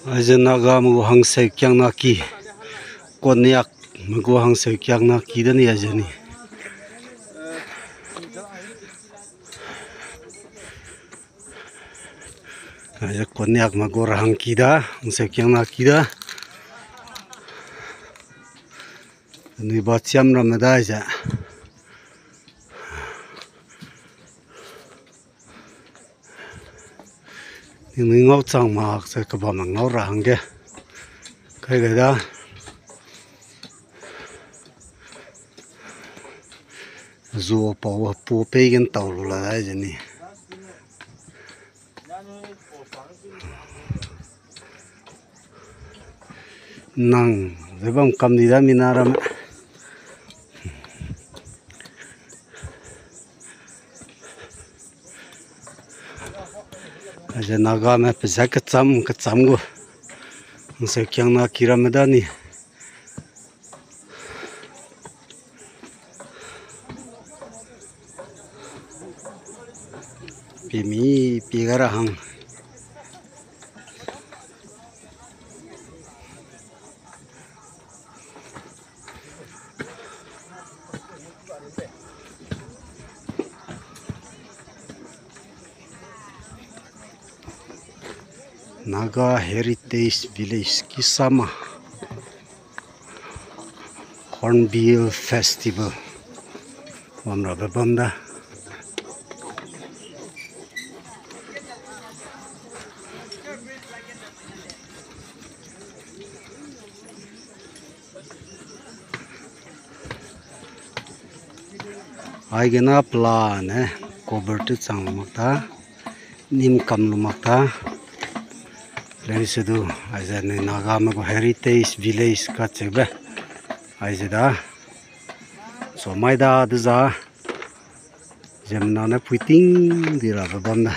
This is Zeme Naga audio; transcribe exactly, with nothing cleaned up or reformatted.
Aize Nagame gu hangseu kiangna ki, Konyak me gu hangseu kiangna ki de ni aize ni. Aize Konyakme gu rahang ki da, hangseu kiangna ki da. Anui ba chiam ramme dai ze. Ningnui ngau chang mak ze kebamme ngau ra hangge. Kai gai da. Zu pau pu pei gen tau lu la dai ze ni. Nang ze bam kam di da mina ramme. Aize Nagame pezat kecham kecham gu hangseu kiangna ki ramme da ni. Pimi pi ga ra hang. Naga Heritage Village Kisama Hornbill Festival bam rabe bam da. Aigena pelane cover tew chang lu mak ta, nim kam lu mak ta. Leuse du, aize anui Nagame gu Heritage Village kacheube. Aize da, so mai da deza, ziemmena ne puiting di rabe bam da.